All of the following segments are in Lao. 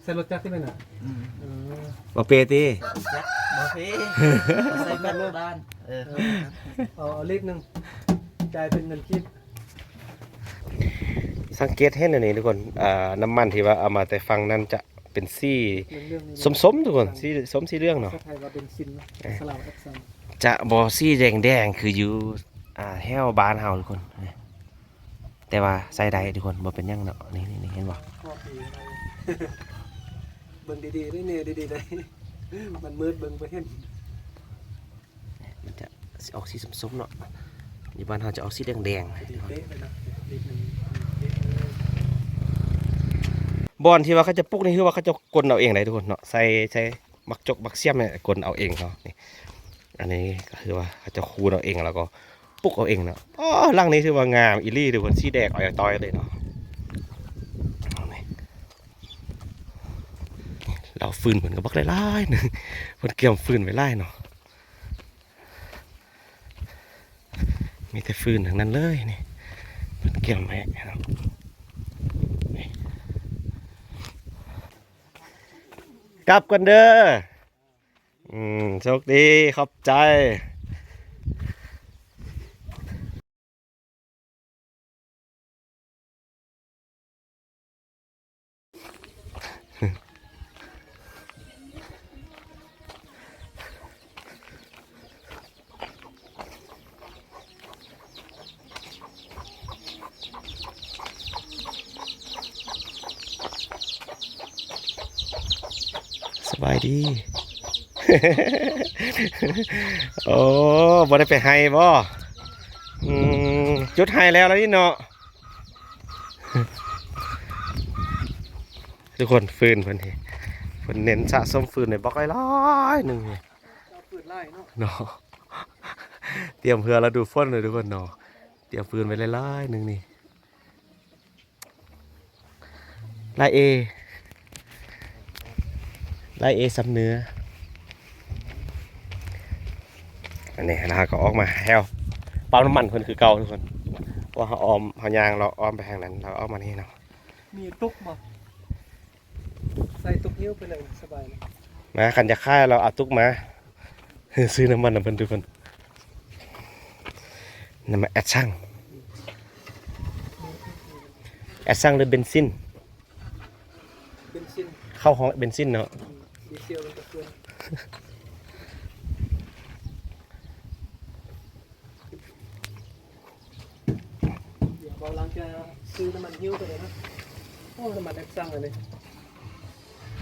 ໃສ່ລົດຈັກຕິແມ່ນນະ? ອືມ ເອີ ບໍ່ເປຕິ? ຈັກບໍ່ເປ ໃສ່ແບບໂບລານ ເອີ ເອົາ ເອົາລິດໜຶ່ງ ຈ່າຍເປັນເງິນກີບ. ສັງເກດເຫັນອັນນີ້ທຸກຄົນ ເອີ ນ້ຳມັນທີ່ວ່າເອົາມາແຕ່ຝັ່ງນັ້ນຈະເປັນສີ ເຫຼືອງໆ ສົ້ມໆ ທຸກຄົນ ສີສົ້ມສີເຫຼືອງເນາະ ພາສາໄທວ່າເບນຊິນເນາະ ເອີ ພາສາລາວແອັດຊັງ ຈະບໍ່ສີແດງໆ ຄືຢູ່ ອ່າ ແຖວບ້ານເຮົາທຸກຄົນ. ແຕ່ວ່າໃຊ້ໄດ້ທຸກຄົນ ບໍ່ເປັນຫຍັງເນາະ. ນີ້ໆ ເຫັນບໍ່? ເບິ່ງດີໆ ເດີ ແນວດີໆ ເດີ ມັນມືດເບິ່ງບໍ່ເຫັນ. ມັນຈະຊິອອກສີສົ້ມໆ ເນາະ ຢູ່ບ້ານເຮົາຈະອອກສີແດງໆ ເຕະເລີຍນະ ນິດໜຶ່ງ ເຕະເລີຍ. ບ່ອນທີ່ວ່າເຂົາຈະປຸກນີ້ ຄືວ່າເຂົາເຈົ້າກົນເອົາເອງໄດ໋ທຸກຄົນເນາະ ໃສ່ ໃສ່ໝາກຈົກໝາກຊຽມນີ້ກົນເອົາເອງເນາະ. ນີ້ ອັນນີ້ກໍຄືວ່າເຂົາເຈົ້າຂູດເອົາເອງ ແລ້ວກໍປຸກເອົາເອງເນາະ. ອໍ ຫຼັງນີ້ຖືວ່າງາມອີ່ຫຼີທຸກຄົນ ສີແດງອອຍຕອຍເລີຍເນາະ. ນີ້ ລາວຟືນເພິ່ນກໍບັກຫຼາຍໆ ໜຶ່ງ ເພິ່ນກຽມຟືນໄວ້ຫຼາຍເນາະ ມີແຕ່ຟືນທັງນັ້ນເລີຍນີ້ ເພິ່ນກຽມໄວ້ເນາະ. ນີ້ ກັບກ່ອນເດີ. ອືມ ໂຊກດີ ຂອບໃຈ. ສະບາຍດີ. ໂອ້ ບໍ່ໄດ້ໄປໄຮ່ບໍ່? ອືມ ຈຸດໄຮ່ແລ້ວລະນີ້ເນາະ. ທຸກຄົນ ຟືນເພິ່ນນີ້ ເພິ່ນເນັ້ນສະສົມຟືນໃຫ້ບັກຫຼາຍໆ ໜຶ່ງນີ້ ເອົາຟືນຫຼາຍເນາະ ເນາະ. ຕຽມເພື່ອລະດູຝົນເດີທຸກຄົນເນາະ ຕຽມຟືນໄວ້ຫຼາຍໆ ໜຶ່ງນີ້. ລາເອ ລາເອຊຳເໜືອ. ອັນນີ້ລະເຮົາກໍອອກມາແຖວປ້ຳນ້ຳມັນເພິ່ນຄືເກົ່າທຸກຄົນ ເພາະວ່າເຮົາອ້ອມ ເຮົາຍ່າງເລາະອ້ອມໄປທາງນັ້ນ ລະອອກມານີ້ເນາະ. ມີຕຸກບໍ່? ໃສ່ຕຸກຫິ້ວໄປເລີຍ ສະບາຍເລີຍ. ມາ ຄັນຢາກຂາຍລະເອົາຕຸກມາ ຊື້ນ້ຳມັນນຳເພິ່ນທຸກຄົນ. ນ້ຳມັນແອັດຊັງ ແອັດຊັງ ຫຼື ເບນຊິນ? ເບນຊິນ ເຂົາຮ້ອງເບນຊິນເນາະ. ອືມ ດີເຊວມັນກະເຄືອນ. ດຽວເບົາຫຼັງຈະຊື້ນ້ຳມັນຫິ້ວໄປເລີຍເນາະ. ໂອ້ ນ້ຳມັນແອັດຊັງອັນນີ້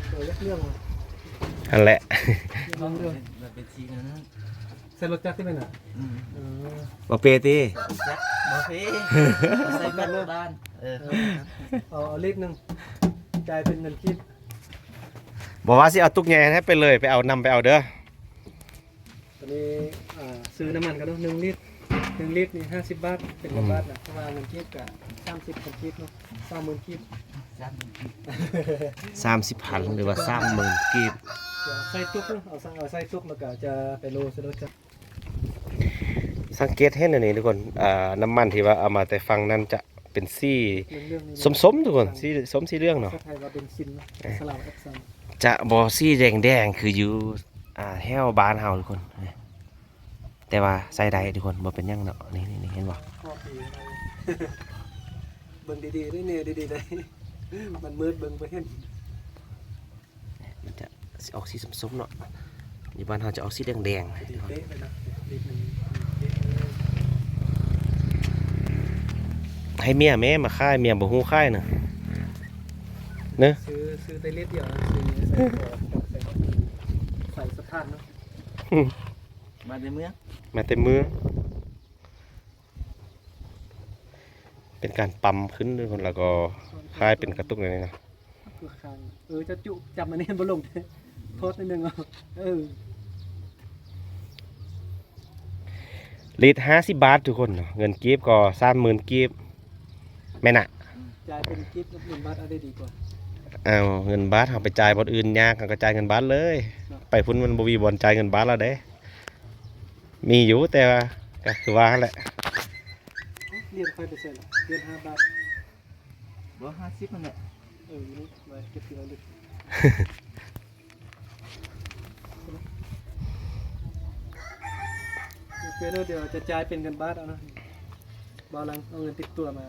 ໂຕເລືອກເລື່ອງ ຫັ້ນແຫຼະ ເລືອກເລື່ອງ ມັນເປັນສີນັ້ນ ໃສ່ລົດຈັກຕິແມ່ນນະ? ອືມ ເອີ ບໍ່ເປຕິ? ຈັກບໍ່ເປ ໃສ່ແບບໂບລານ ເອີ ເອົາ ເອົາລິດໜຶ່ງ ຈ່າຍເປັນເງິນກີບ. ບໍ່ວ່າຊິເອົາຕຸກໃຫຍ່ໃຫ້ໄປເລີຍ ໄປເອົານຳ ໄປເອົາເດີ. ຕອນນີ້ ອ່າ ຊື້ນ້ຳມັນກ່ອນເນາະ ໜຶ່ງລິດ ໜຶ່ງລິດນີ້ຫ້າສິບບາດ ເປັນເງິນບາດນະ ອືມ ເພາະວ່າເງິນກີບກະສາມສິບພັນກີບເນາະ ສາມໝື່ນກີບ ສາມສິບພັນ ຫຼືວ່າສາມໝື່ນກີບ. ດຽວໃສ່ຕຸກເນາະ ເອົາໃສ່ ເອົາໃສ່ຕຸກ ແລ້ວກະຈະໄປໂລໃສ່ລົດຈັກ. ສັງເກດເຫັນອັນນີ້ທຸກຄົນ ອ່າ ນ້ຳມັນທີ່ວ່າເອົາມາແຕ່ຝັ່ງນັ້ນຈະ ເປັນສີ ເຫຼືອງໆ ສົ້ມໆ ທຸກຄົນ ສີສົ້ມສີເຫຼືອງເນາະ ພາສາໄທວ່າເບນຊິນເນາະ ເອີ ພາສາລາວແອັດຊັງ ຈະບໍ່ສີແດງໆ ຄືຢູ່ ອ່າ ແຖວບ້ານເຮົາທຸກຄົນ. ແຕ່ວ່າໃຊ້ໄດ້ທຸກຄົນ ບໍ່ເປັນຫຍັງເນາະ. ນີ້ໆ ເຫັນບໍ່? ເບິ່ງດີໆ ເດີ ແນວດີໆ ເດີ ມັນມືດເບິ່ງບໍ່ເຫັນ. ມັນຈະຊິອອກສີສົ້ມໆ ເນາະ ຢູ່ບ້ານເຮົາຈະອອກສີແດງໆ ເຕະເລີຍນະ ໃຫ້ເມຍແມ້ມາຂາຍ ເມຍບໍ່ຮູ້ຂາຍນະ ເນາະ ຊື້ ຊື້ແຕ່ລິດດຽວ ຊື້ໃສ່ ໃສ່ສະພານເນາະ ມາແຕ່ເມືອງ ມາແຕ່ເມືອງ. ເປັນການປ້ຳຂຶ້ນ ແລ້ວກໍຂາຍເປັນກະຕຸກແນວນີ້ນະ. ເອີ ຈະຈຸ ຈຳອັນນີ້ບໍ່ລົງ ໂທດໜ້ອຍໜຶ່ງເນາະ. ເອີ ລິດຫ້າສິບບາດທຸກຄົນເນາະ ເງິນກີບກໍສາມໝື່ນກີບ ແມ່ນນະ. ອືມ ຈ່າຍເປັນກີບກັບເງິນບາດເອົາໄດ້ດີກວ່າ. ເອົາເງິນບາດເຮົາໄປຈ່າຍບ່ອນອື່ນຍາກ ເຮົາກໍຈ່າຍເງິນບາດເລີຍ ເນາະ ໄປພຸ້ນມັນບໍ່ມີບ່ອນຈ່າຍເງິນບາດແລ້ວເດ້. ມີຢູ່ ແຕ່ວ່າກໍຄືວ່າຫັ້ນແຫຼະ. ຫຼຽນຂ້ອຍໄປໃສລະ? ຫຼຽນຫ້າບາດ ບໍ່ ຫ້າສິບຫັ້ນແຫຼະ. ເອີ ຢູ່ນີ້ ໄວ້ເກັບທີ່ລະລຶກ. ໂອເຄເນາະ ດຽວຈະຈ່າຍເປັນເງິນບາດເອົາເນາະ. ບ່າວຫຼັງເອົາເງິນຕິດຕົວມາ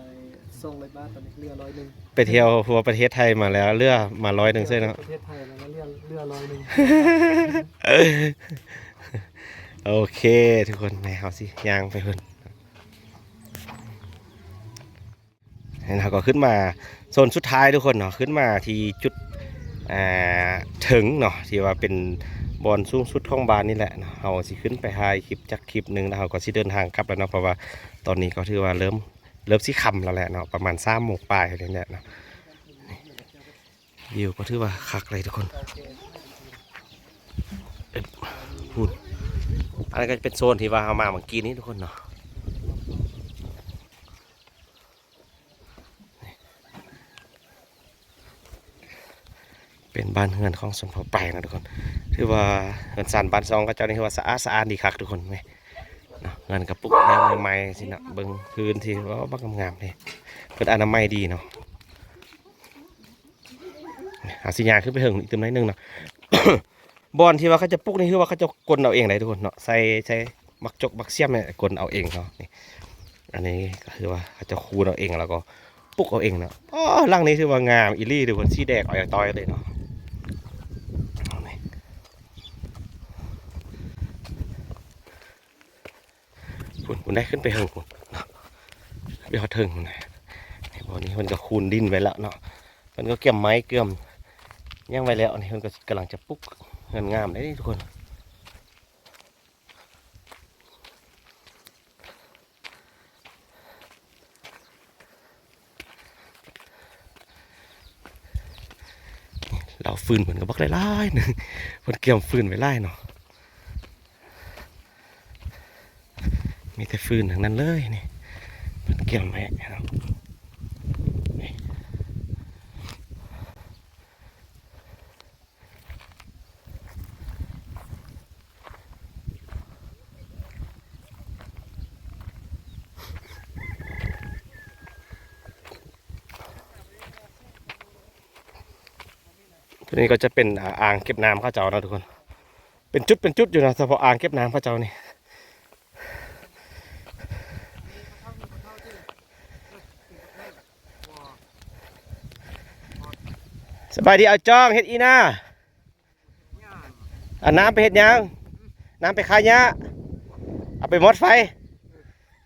ສອງຮ້ອຍບາດ ຕອນນີ້ເຫຼືອຮ້ອຍໜຶ່ງ. ໄປທ່ຽວທົ່ວປະເທດໄທມາແລ້ວ ເຫຼືອມາຮ້ອຍໜຶ່ງເສີຍເນາະ. ໄປທ່ຽວປະເທດໄທມາແລ້ວເຫຼືອ ເຫຼືອຮ້ອຍໜຶ່ງ. ໂອເຄທຸກຄົນ ແມ່ເຮົາຊິຍ່າງໄປພຸ້ນ. ແລ້ວເຮົາກໍຂຶ້ນມາໂຊນສຸດທ້າຍທຸກຄົນເນາະ ຂຶ້ນມາທີ່ຈຸດ ອ່າ ເທິງເນາະ ທີ່ວ່າເປັນບ່ອນສູງສຸດຂອງບ້ານນີ້ແຫຼະເນາະ. ເຮົາຊິຂຶ້ນໄປຖ່າຍຄລິບຈັກຄລິບໜຶ່ງ ແລ້ວເຮົາກໍຊິເດີນທາງກັບແລ້ວເນາະ ເພາະວ່າຕອນນີ້ກໍຖືວ່າເລີ່ມ ເລີ່ມຊິຄ່ຳແລ້ວແຫຼະເນາະ ປະມານສາມໂມງປາຍນີ້ແຫຼະເນາະ. ວິວກໍຖືວ່າຄັກເລີຍທຸກຄົນ. ພຸ້ນ ອັນນັ້ນກໍຈະເປັນໂຊນທີ່ວ່າເຮົາມາເມື່ອກີ້ນີ້ທຸກຄົນເນາະ. ເປັນບ້ານເຮືອນຂອງຊົນເຜົ່າປາຍເນາະທຸກຄົນ. ຖືວ່າເຮືອນຊານບ້ານຊ່ອງເຂົາເຈົ້ານີ້ຖືວ່າສະອາດສະອ້ານດີຄັກທຸກຄົນເນາະ. ເຮືອນກໍປຸກແນວໃໝ່ໆ ຊີ້ເນາະ. ເບິ່ງພື້ນທີ່ ໂອ້ ບັກງາມໆເດ້ ເພິ່ນອະນາໄມດີເນາະ. ເຮົາຊິຍ່າງຂຶ້ນໄປເທິງອີກຕື່ມໜ້ອຍໜຶ່ງເນາະ. ບ່ອນທີ່ວ່າເຂົາເຈົ້າປຸກນີ້ ຄືວ່າເຂົາເຈົ້າກົນເອົາເອງໄດ໋ທຸກຄົນເນາະ. ໃສ່ ໃສ່ໝາກຈົກໝາກຊຽມນີ້ ກົນເອົາເອງເນາະ. ນີ້ ອັນນີ້ກໍຄືວ່າເຂົາເຈົ້າຂູດເອົາເອງ ແລ້ວກໍປຸກເອົາເອງເນາະ. ໂອ້ ຫຼັງນີ້ຖືວ່າງາມອີ່ຫຼີທຸກຄົນ ສີແດງອອຍຕອຍເລີຍເນາະ. ນີ້ ພຸ້ນ ພຸ້ນໄດ໋ ຂຶ້ນໄປເທິງພຸ້ນເນາະ ໄປຮອດເທິງພຸ້ນນະ. ນີ້ ບ່ອນນີ້ເພິ່ນກໍຂູດດິນໄວ້ແລ້ວເນາະ ເພິ່ນກໍກຽມໄມ້ກຽມຫຍັງໄວ້ແລ້ວ. ນີ້ເພິ່ນກໍກຳລັງຈະປຸກເຮືອນງາມເດ້ນີ້ທຸກຄົນ. ເລົາຟືນເພິ່ນກໍບັກຫຼາຍໆໜຶ່ງ ເພິ່ນກຽມຟືນໄວ້ຫຼາຍເນາະ. ມີແຕ່ຟືນທັງນັ້ນເລີຍນີ້ ເພິ່ນກຽມໄວ້ເນາະ. ຕົວນີ້ກໍຈະເປັນ ອ່າ ອ່າງເກັບນ້ຳເຂົາເຈົ້າເນາະທຸກຄົນ. ເປັນຈຸດເປັນຈຸດຢູ່ນະ ສະເພາະອ່າງເກັບນ້ຳເຂົາເຈົ້ານີ້. ສະບາຍດີ ອ້າຍຈ້ອງ ເຮັດອີ່ນາ. ເອົານ້ຳໄປເຮັດຫຍັງ? ນ້ຳໄປຂ້າຫຍ້າ? ເອົາໄປມອດໄຟ?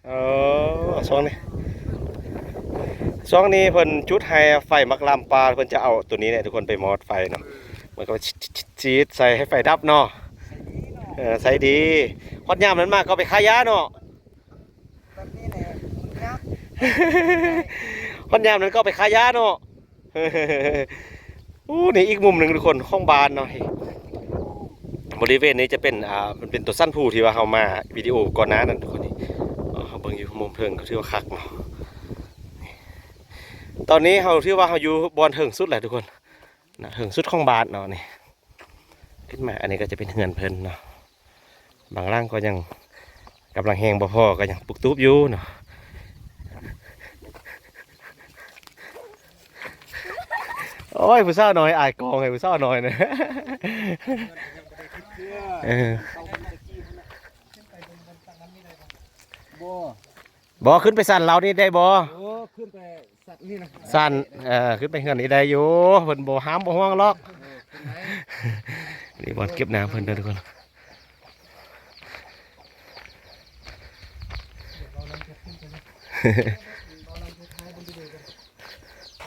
ເອີ ຊ່ວງນີ້ ຊ່ວງນີ້ເພິ່ນຈຸດໃຫ້ໄຟໝາກລຳປ່າ ເພິ່ນຈະເອົາໂຕນີ້ແຫຼະທຸກຄົນ ໄປມອດໄຟເນາະ. ມັນກໍຊິດໃສ່ໃຫ້ໄຟດັບເນາະ. ເອີ ໃຊ້ດີ. ຮອດຍາມນັ້ນມາກໍໄປຂ້າຫຍ້າເນາະ. ແບບນີ້ແຫຼະ ມັນຍາກ. ຮອດຍາມນັ້ນກໍໄປຂ້າຫຍ້າເນາະ. ໂອ້ ນີ້ອີກມຸມໜຶ່ງທຸກຄົນ ຂອງບ້ານເນາະ. ບໍລິເວນນີ້ຈະເປັນ ອ່າ ມັນເປັນຕົວຊັ້ນພູທີ່ວ່າເຮົາມາວິດີໂອກ່ອນໜ້ານັ້ນທຸກຄົນ. ນີ້ ເຮົາເບິ່ງຢູ່ມຸມເທິງກໍຖືວ່າຄັກເນາະ. ຕອນນີ້ເຮົາຖືວ່າເຮົາຢູ່ບ່ອນເທິງສຸດແລ້ວທຸກຄົນນະ ເທິງສຸດຂອງບ້ານເນາະ. ນີ້ ຂຶ້ນມາ ອັນນີ້ກໍຈະເປັນເຮືອນເພິ່ນເນາະ. ບາງຫຼັງກໍຍັງກຳລັງແຮງບໍ່ພໍ ກໍຍັງປຸກຕູບຢູ່ເນາະ. ໂອ້ຍ ຜູ້ສາວນ້ອຍ ອາຍກອງໃຫ້ຜູ້ສາວນ້ອຍນະ. ເອີ ບໍ່ ບໍ່ ຂຶ້ນໄປຊັ້ນລາວນີ້ໄດ້ບໍ່? ໂອ້ ຂຶ້ນໄປຊັ້ນນີ້ນະ ຊັ້ນ ເອີ ຂຶ້ນໄປເຮືອນນີ້ໄດ້ຢູ່ ເພິ່ນບໍ່ຫ້າມບໍ່ຫ່ວງຫຼອກ. ເອີ ຂຶ້ນໄດ້. ນີ້ບ່ອນເກັບນ້ຳເພິ່ນເດີທຸກຄົນ.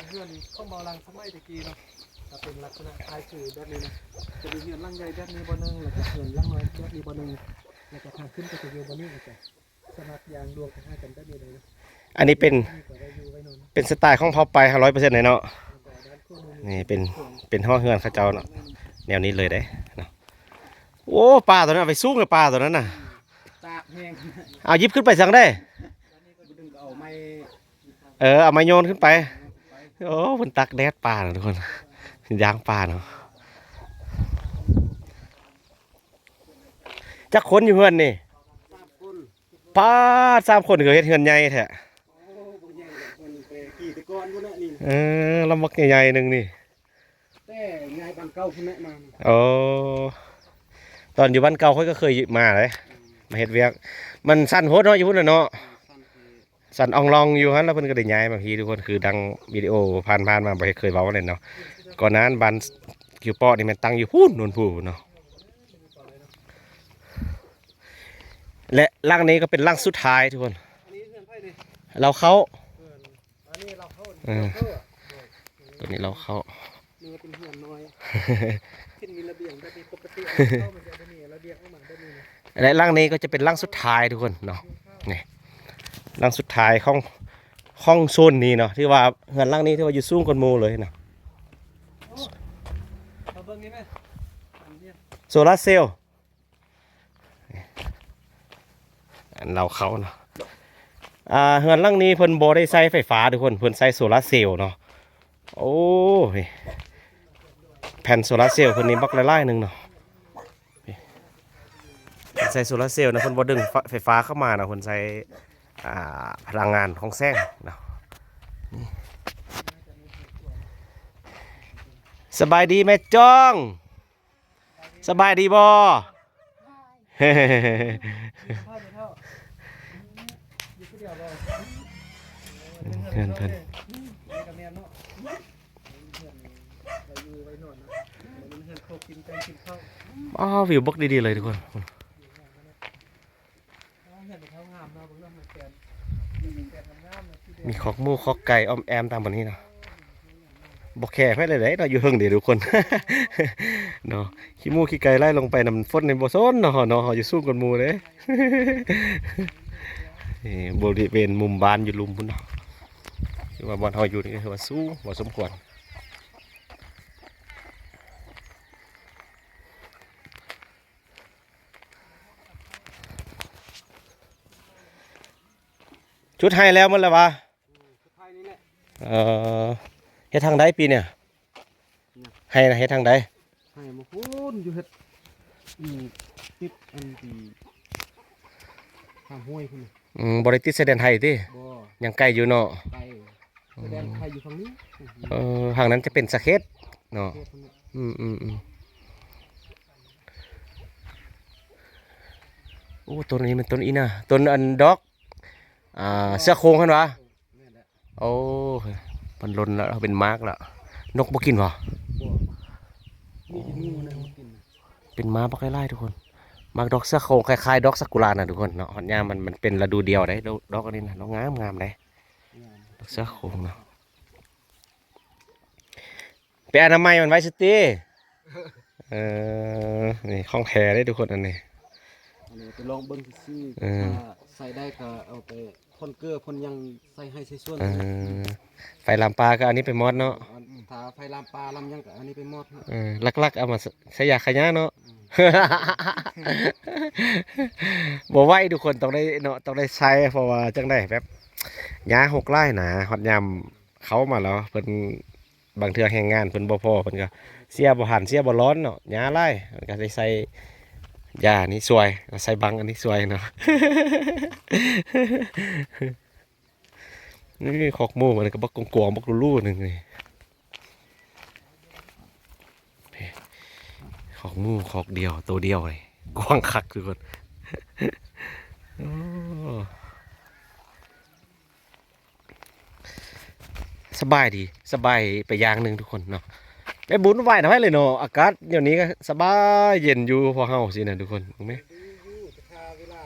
ເຮືອນຂອງບ່າວຫຼັງສະໄໝແຕ່ກີ້ເນາະ ຈະເປັນລັກສະນະຄ້າຍຄືແບບນີ້ນະ ຈະມີເຮືອນຫຼັງໃຫຍ່ແບບນີ້ບ່ອນໜຶ່ງ ແລ້ວກະເຮືອນຫຼັງນ້ອຍແບບນີ້ບ່ອນໜຶ່ງ ແລ້ວກະທາງຂຶ້ນກໍຈະຢູ່ບ່ອນນີ້ ແລ້ວກະ ສະໝັກຢ່າງດວງໄປຫາກັນແບບນີ້ເລີຍເນາະ. ອັນນີ້ເປັນ ເປັນສະໄຕຂອງເຜົ່າປາຍເຮົາ ຮ້ອຍເປີເຊັນ ເລີຍເນາະ. ນີ້ເປັນ ເປັນຫໍເຮືອນເຂົາເຈົ້າເນາະ ແນວນີ້ເລີຍເດ້ເນາະ. ໂອ້ ປາຕົວນັ້ນ ເອົາໄປສູງເລີຍ ປາຕົວນັ້ນນະ. ຕາກແຮງ. ເອົາ ຫຍິບຂຶ້ນໄປຊັ້ນເດ້. ເອີ ເອົາໄມ້ໂຍນຂຶ້ນໄປ. ໂອ້ ເພິ່ນຕາກແດດປາເນາະທຸກຄົນ ຍ່າງປາເນາະ. ຈັກຄົນຢູ່ເຮືອນນີ້? ສາມຄົນ. ປາດ ສາມຄົນ ຄືເຮັດເຮືອນໃຫຍ່ແທ້. ໂອ້ ບໍ່ໃຫຍ່ດອກ ມັນແຕ່ກີ້ແຕ່ ກ່ອນພຸ້ນແຫຼະນີ້ນະ ເອີ ລຳບັກໃຫຍ່ໆໜຶ່ງນີ້ ແຕ່ຍ້າຍບ້ານເກົ່າພຸ້ນແຫຼະມານີ້. ໂອ້ ຕອນຢູ່ບ້ານເກົ່າຂ້ອຍກໍເຄີຍມາເດ້ ອືມ ມາເຮັດວຽກ. ມັນຊັນໂພດເນາະ ຢູ່ພຸ້ນນະເນາະ ອືມ ຊັນຄື ສັນອອງລອງຢູ່ຫັ້ນ ແລ້ວເພິ່ນກໍໄດ້ຍ້າຍມາພີ້ທຸກຄົນ. ຄືດັ່ງວິດີໂອຜ່ານໆມາ ບໍ່ເຄີຍເວົ້າແຫຼະເນາະ ກ່ອນໜ້ານັ້ນບ້ານຄິວເປາະນີ້ແມ່ນຕັ້ງຢູ່ພຸ້ນ ໂນນພູເນາະ. ແລະຫຼັງນີ້ກໍເປັນຫຼັງສຸດທ້າຍທຸກຄົນ ອັນນີ້ເຮືອນໃຜນີ້? ລາວເຂົ້າ ເຮືອນ ອັນນີ້ລາວເຂົ້າ ເອີ ຕົວນີ້ລາວເຂົ້າ ເປັນເຮືອນນ້ອຍ ເປັນມີລະບຽງແບບນີ້ ປົກກະຕິເຮົາມັນຈະບໍ່ມີລະບຽງອອກມາແບບນີ້ນະ. ແລະຫຼັງນີ້ກໍຈະເປັນຫຼັງສຸດທ້າຍທຸກຄົນເນາະ ນີ້ ຫຼັງສຸດທ້າຍຂອງ ຂອງໂຊນນີ້ເນາະ. ຖືວ່າເຮືອນຫຼັງນີ້ຖືວ່າຢູ່ສູງກວ່າໝູ່ເລີຍເນາະ ມາເບິ່ງນີ້ແມ່ ອັນນີ້ ໂຊລາເຊວ ອັນລາວເຂົ້າເນາະ. ອ່າ ເຮືອນຫຼັງນີ້ເພິ່ນບໍ່ໄດ້ໃຊ້ໄຟຟ້າທຸກຄົນ ເພິ່ນໃຊ້ໂຊລາເຊວເນາະ. ໂອ້ຍ ແຜ່ນໂຊລາເຊວເພິ່ນນີ້ບັກຫຼາຍໆໜຶ່ງເນາະ. ເພິ່ນໃຊ້ໂຊລາເຊວນະ ເພິ່ນບໍ່ດຶງໄຟຟ້າເຂົ້າມາເນາະ ເພິ່ນໃຊ້ ອ່າ ພະລັງງານຂອງແສງເນາະ. ສະບາຍດີແມ່ຈ້ອງ. ສະບາຍດີບໍ່? ເຮືອນເພິ່ນ ອ້າວ ວິວບັກດີໆເລີຍທຸກຄົນ. ມີຄອກໝູຄອກໄກ່ອ້ອມແອ້ມຕາມບ່ອນນີ້ເນາະ ບໍ່ແຄໃຜເລີຍເດ້ເນາະ ຢູ່ເທິງເດ້ທຸກຄົນເນາະ. ຂີ້ໝູຂີ້ໄກ່ໄຫຼລົງໄປນຳຝົນນີ້ບໍ່ສົນເນາະ ເຮົາເນາະ ເຮົາຢູ່ສູງກວ່າໝູ່ເດ້. ນີ້ບໍລິເວນມຸມບ້ານຢູ່ລຸ່ມພຸ້ນເນາະ ຖືວ່າບ່ອນເຮົາຢູ່ນີ້ກໍຖືວ່າສູງພໍສົມຄວນ. ຈຸດໄຮ່ແລ້ວໝົດແລ້ວຫວາ? ອືມ ຈຸດໄຮ່ນີ້ແຫຼະ. ເອີ ເຮັດທາງໃດປີນີ້? ນະ ໄຮ່ນະ ເຮັດທາງໃດ? ໄຮ່ມາພຸ້ນ ຢູ່ເຮັດ ອືມ ຕິດອັນທີ່ຂ້າມຫ້ວຍພຸ້ນ. ອືມ ບໍ່ໄດ້ຕິດຊາຍແດນໄທຕິ? ບໍ່ ຍັງໄກຢູ່ເນາະ. ໄກ ອືມ ຊາຍແດນໄທຢູ່ຝັ່ງນີ້. ເອີ ທາງນັ້ນຈະເປັນສະເຂດເນາະ. ສະເຂດພຸ້ນແຫຼະ. ອືມໆໆ ໂອ້ ຕົ້ນນີ້ແມ່ນຕົ້ນອີ່ນາ ຕົ້ນອັນດອກ ອ່າ ເສືອໂຄ່ງຫັ້ນຫວາ? ແມ່ນແຫຼະ. ໂອ້ ມັນຫຼົ່ນແລ້ວ ເປັນໝາກແລ້ວ ນົກບໍ່ກິນຫວາ? ບໍ່ ມີແຕ່ງູນະ ມັນກິນ. ເປັນໝາກບັກຫຼາຍໆທຸກຄົນ ໝາກດອກເສືອໂຄ່ງ ຄ້າຍໆດອກຊາກຸຣານະທຸກຄົນເນາະ. ຮອດຍາມມັນ ມັນເປັນລະດູດຽວເດ້ ດອກ ດອກອັນນີ້ນະ ດອກງາມໆເດ້ ງາມ ດອກເສືອໂຄ່ງເນາະ. ໄປອະນາໄມມັນໄວ້ຊະຕິ. ເອີ ນີ້ຂອງແທ້ເດ້ທຸກຄົນ ອັນນີ້ ອັນນີ້ໄປລອງເບິ່ງຊື່ໆ. ເອີ ຖ້າໃສ່ໄດ້ກໍເອົາໄປ ພົ່ນເກືອພົ່ນຫຍັງໃສ່ໄຮ່ໃສ່ສວນ. ເອີ ໄຟລາມປ່າກໍເອົາອັນນີ້ໄປມອດເນາະ. ອັນ ຖ້າໄຟລາມປ່າລາມຫຍັງກໍເອົາອັນນີ້ໄປມອດເນາະ. ເອີ ຫຼັກໆເອົາມາ ສ- ໃສ່ຢາຂ້າຫຍ້າເນາະ. ອືມ ບໍ່ໄຫວທຸກຄົນ ຕ້ອງໄດ້ເນາະ ຕ້ອງໄດ້ໃຊ້ ເພາະວ່າຈັ່ງໃດ ແບບຫຍ້າຮົກຫຼາຍນະ ຮອດຍາມເຂົ້າມາແລ້ວ ເພິ່ນ ບາງເທື່ອແຮງງານເພິ່ນບໍ່ພໍ ເພິ່ນກໍເສຍບໍ່ທັນ ເສຍບໍ່ຮ້ອນເນາະ ຫຍ້າຫຼາຍ ເພິ່ນກໍໄດ້ໃສ່ຢານີ້ຊ່ວຍ ໃສ່ບັງອັນນີ້ຊ່ວຍເນາະ. ນີ້ຄອກໝູ ມັນກໍບັກກວາງໆ ບັກຫຼູໆໜຶ່ງນີ້ ຄອກໝູ ຄອກດຽວ ໂຕດຽວເລີຍ ກວ້າງຄັກທຸກຄົນ. ໂອ້ ສະບາຍດີ ສະບາຍໄປຢ່າງໜຶ່ງທຸກຄົນເນາະ ໄດ້ບຸນຫວາຍນຳໃຫ້ເລີຍເນາະ. ອາກາດດຽວນີ້ກໍສະບາຍເຢັນຢູ່ພວກເຮົາຊີ້ນະທຸກຄົນ ເບິ່ງແມະ ຢູ່ໆ ແຕ່ຖ້າເວລາ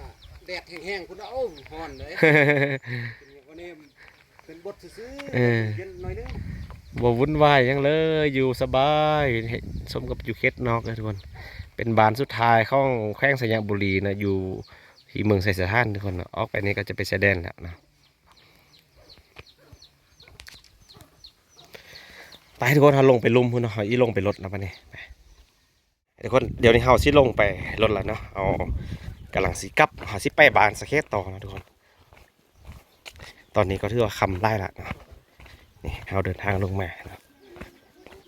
ແດດແຮງໆພຸ້ນນະ ໂອ້ ຮ້ອນເດ້ ເປັນຫຍັງວະນີ້ ເປັນບົດຊື່ໆ ເອີ ເຢັນໜ້ອຍໜຶ່ງ ບໍ່ວຸ່ນວາຍຫຍັງເລີຍ ຢູ່ສະບາຍ ສົມກັບຢູ່ເຂດນອກເດີທຸກຄົນ. ເປັນບ້ານສຸດທ້າຍຂອງແຂວງໄຊຍະບູລີນະ ຢູ່ທີ່ເມືອງໄຊສະຖານທຸກຄົນເນາະ. ອອກໄປນີ້ກໍຈະໄປຊາຍແດນແລ້ວເນາະ. ໄປທຸກຄົນ ເຮົາລົງໄປລຸ່ມພຸ້ນເນາະ ເຮົາອີ່ລົງໄປລົດແລ້ວບັດນີ້ ໄປ. ທຸກຄົນ ດຽວນີ້ເຮົາຊິລົງໄປລົດແລ້ວເນາະ ເຮົາກຳລັງຊິກັບ ເຮົາຊິໄປບ້ານສະເຂດຕໍ່ເນາະທຸກຄົນ. ຕອນນີ້ກໍຖືວ່າຄ່ຳຫຼາຍລະເນາະ ນີ້ເຮົາເດີນທາງລົງມາເນາະ.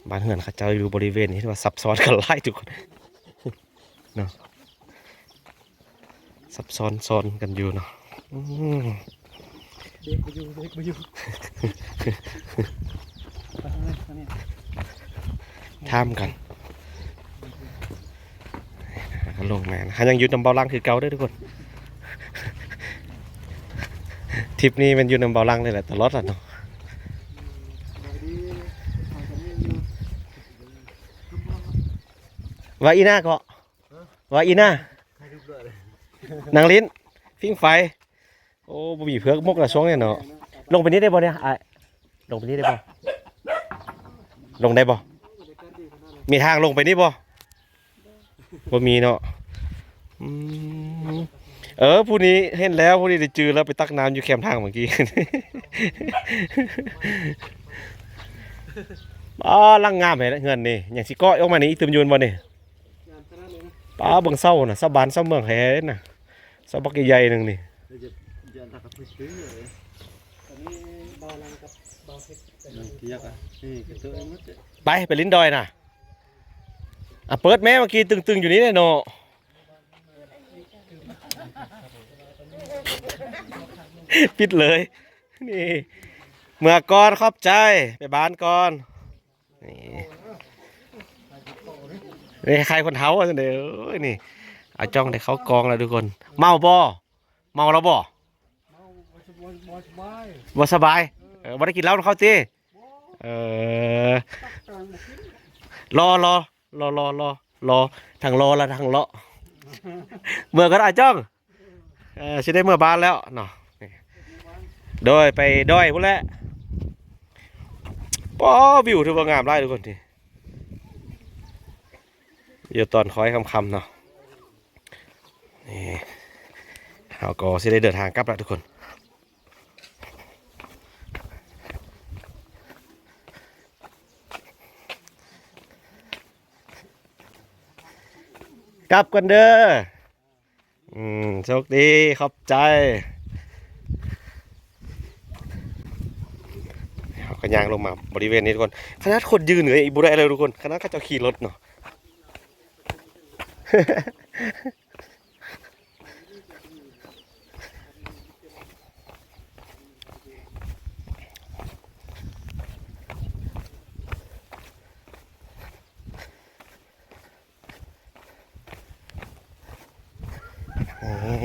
ບ້ານເຮືອນເຂົາເຈົ້າຢູ່ບໍລິເວນນີ້ຖືວ່າຊັບຊ້ອນກັນຫຼາຍທຸກຄົນເນາະ ຊັບຊ້ອນຊ້ອນກັນຢູ່ເນາະ. ອືມ ເບຣກບໍ່ຢູ່ ເບຣກບໍ່ຢູ່ ຖາມກັນ ລົງມາ ຫາຍັງຢູ່ນຳເບົາຫຼັງຄືເກົ່າເດີທຸກຄົນ. ທຣິບນີ້ແມ່ນຢູ່ນຳເບົາຫຼັງນີ້ແຫຼະຕະຫຼອດລະເນາະ. ວ່າອີ່ໜ້າເກາະ ວ່າອີ່ໜ້າ ນັ່ງຫຼິ້ນ ຜິງໄຟ. ໂອ້ ບໍ່ມີເຜືອກມົກລະຊ່ວງນີ້ເນາະ. ລົງໄປນີ້ໄດ້ບໍ່ນີ້ອ້າຍ? ລົງໄປນີ້ໄດ້ບໍ່? ລົງໄດ້ບໍ່? ມີທາງລົງໄປນີ້ບໍ່? ບໍ່ມີເນາະ. ອືມ ເອີ ຜູ້ນີ້ເຫັນແລ້ວ ຜູ້ນີ້ໄດ້ຈື່ແລ້ວ ໄປຕັກນ້ຳຢູ່ແຄມທາງເມື່ອກີ້. ອໍ ຫຼັງງາມແທ້ເຮືອນນີ້ ຍັງຊິເກາະອອກມານີ້ອີກຕື່ມຢູ່ແມ່ນບໍ່ນີ້? ປາ ເບິ່ງເສົານະ ເສົາບ້ານເສົາເມືອງແທ້ນະ ເສົາບັກໃຫຍ່ໆໜຶ່ງນີ້. ໄປ ໄປຫຼິ້ນດອຍນະ. ອ່ະ ເປີດແມ້ ເມື່ອກີ້ຕຶງໆຢູ່ນີ້ແຫຼະເນາະ. ປິດເລີຍ ນີ້ ເມືອກ່ອນ ຂອບໃຈ ໄປບ້ານກ່ອນ. ນີ້ ນີ້ໃຄຄົນເຖົ້າຊັ້ນເດີ. ໂອ້ຍ ນີ້ ອາຈ່ອງໄດ້ເຂົ້າກອງແລ້ວທຸກຄົນ. ເມົາບໍ່? ເມົາແລ້ວບໍ່? ບໍ່ສະບາຍ ເອີ ບໍ່ໄດ້ກິນເຫຼົ້ານຳເຂົາຕິ? ເອີ ລໍ ລໍ ລໍ ລໍ ລໍ ລໍ ທັງລໍລະທັງເລາະ. ເມືອກ່ອນອາຈ່ອງ. ເອີ ຊິໄດ້ເມືອບ້ານແລ້ວເນາະ. ໂດຍ ໄປດອຍພຸ້ນແຫຼະ. ປ້າ ວິວຖືວ່າງາມຫຼາຍທຸກຄົນ ທີ່ຢູ່ຕອນຄ້ອຍຄ່ຳໆເນາະ. ນີ້ ເຮົາກໍຊິໄດ້ເດີນທາງກັບແລ້ວທຸກຄົນ. ກັບກ່ອນເດີ. ອືມ ໂຊກດີ ຂອບໃຈ. ເຮົາກໍຍ່າງລົງມາບໍລິເວນນີ້ທຸກຄົນ. ຂະໜາດຄົນຢືນກໍຍັງບໍ່ໄດ້ເລີຍທຸກຄົນ ຂະໜາດເຂົາເຈົ້າຂີ່ລົດເນາະ.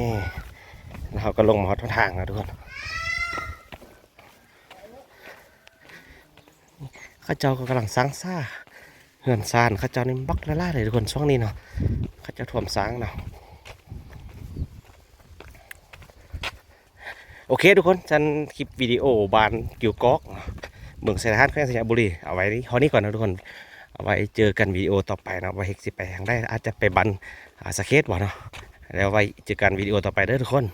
ນີ້ ແລ້ວເຮົາກໍລົງມາຮອດຫົນທາງແລ້ວທຸກຄົນ. ເຂົາເຈົ້າກໍກຳລັງສ້າງສາເຮືອນຊານ ເຂົາເຈົ້ານີ້ບັກຫຼາຍໆເລີຍທຸກຄົນ ຊ່ວງນີ້ເນາະ ເຂົາເຈົ້າຖ້ວມສ້າງເນາະ. ໂອເຄທຸກຄົນ ຊັ້ນຄລິບວິດີໂອບ້ານກິວກອກເນາະ ເມືອງໄຊທາດ ແຂວງໄຊຍະບູລີ ເອົາໄວ້ເທົ່ານີ້ກ່ອນເນາະທຸກຄົນ. ເອົາໄວ້ເຈີກັນວິດີໂອຕໍ່ໄປເນາະ ວ່າເຮັກຊິໄປທາງໃດ ອາດຈະໄປບ້ານ ອາ ສະເຂດບໍ່ເນາະ. ແລ້ວໄວ້ເຈີກັນວິດີໂອຕໍ່ໄປເດີທຸກຄົນ.